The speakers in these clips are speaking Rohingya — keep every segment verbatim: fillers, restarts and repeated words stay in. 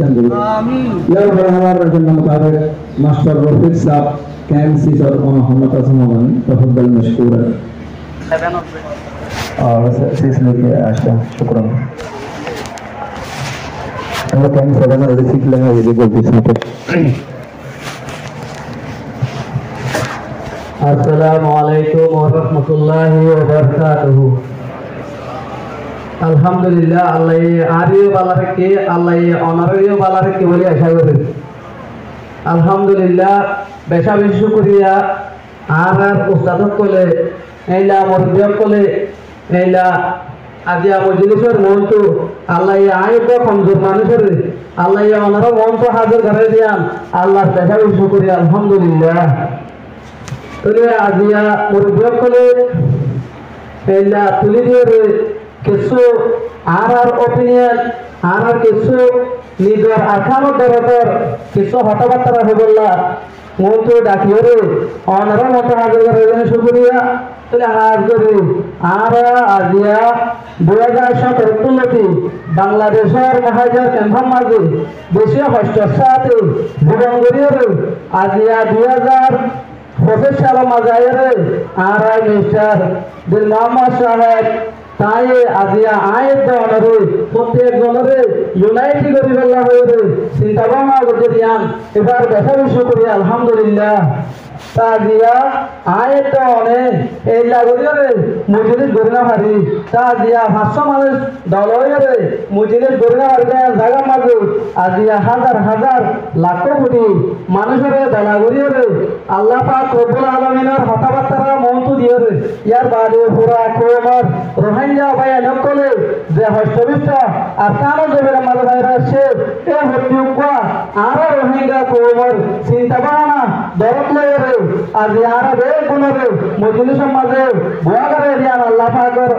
Amin. Yar fore añárar agenda mutabek mastor Rofik sáb, K M C sir, onohonno tasmamani, tafaddal mashkuran. Aur se-, silsile ke acha, shukran. Hum log K M C seven already sikh lenge, ye bhi golti se. Assalamu alaikum wa rahmatullahi wa barakatuhu. Alhamdulillah, Allah ye añáre yó bála rakké, Allah ye onorare yó bála rakké buli aca gorí. Alhamdulillah, beca beci cukuriya, añárar ustad ókkole, eilla murubbi ókkole, eilla aziya mojlisor muúntu Allah ye aññí uggwá komzur manúicoré Allah ye onorá muúntu házir goráiye de yián Allar beca beci cukuriya, alhamdulillah. Tóile aziya murubbi ókkole eilla tuli diyóre kessú añárar opinion, añárar kessú nizor Arkanor dorottor kessú hotábattá hoibolla muúntu dhakiyóre onorá muúntu házir goráiye de yián cukuriya. Tóile hás gorí añára aziya dui házar sótoro ttu lóti Bangladecor muhájer kemfor mazé beci hoctor sáte zibon goríyóre aziya dui házar foñsic salor mazé aiyóre añára mistar Dil Muhammod sáheb, tañí aziya aññí edde onoré, fottí ekzonoré unite goríbolla hoiyóre sinta bábona goijjé de yián, ibár beca beci cukuriya, alhamdulillah. Taziya aññí edde one eilla goríyóre mojlis gorí no fari. Taziya fañs cót manúic dola óiyore mojlis gorí no fari de yián zagar mazé aziya házar házar lakkó kuthi manúicoré dola goríyore Allah pak Robbul Alaminor hotábattára muúntu diyore, yar baade fura koumor Rohingya báiyain ókkole ze hocto bicto Arkanor zobinor mazé faiyóre aiccé, e hottí uggwá añára Rohingya koumor sinta bábona dorot loiyore aziya añára beggúnore mojlisor mazé bowa goráiye de yián Allah pakor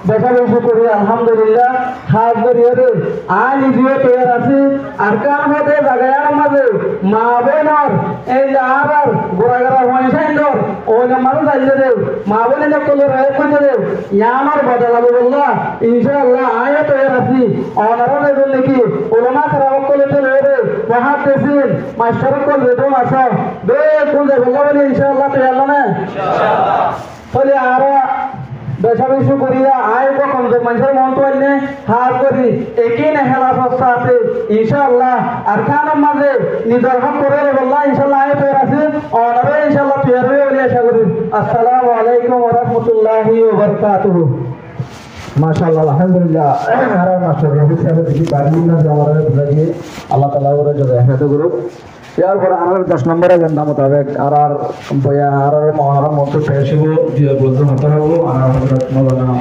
beca beci cukuriya, alhamdulillah. Hás goríyore aññí nize yó toiyar así, Arkan fate zaga yíanor mazé maa bóinor, eilla añárar gura gura fuain sáindor oinor mazé zaiyóre maa bóin ókkolore raik goijjé de, yíanor bodola loibolla, incá Allah, aññí yó toiyar así. Onorá zedún niki ulama keram ókkol ottu loiyóre, muhaddisin, mastor ókkol zedún asó, beggún zaibolla buli incá Allah toiyar né? Tóile añára beca beci cukuriya, aññí uggwá komzur maincór muúntu ainné, hás gorí ekí ehelasor sáte, incá Allah, Arkanor mazé nizor hók gorá loibolla, incá Allah, aññí toiyar así, onorá incá Allah toiyar óiba buli aca gorí. Assalamu alaikum wa rahmatullahi wa barakatuhu. Macá Allah, alhamdulillah, añárar mastor Rofik sábe beci bari na ze añára buzái diyé, Allah taala óre jaza hezan goruk. Yar fore añárar doc nombor ejenda mutabek añárar boyan, añárar mohótarom muúntu pec óibo, dui ek lofz hotá hoibo añárar Hozrot Moulana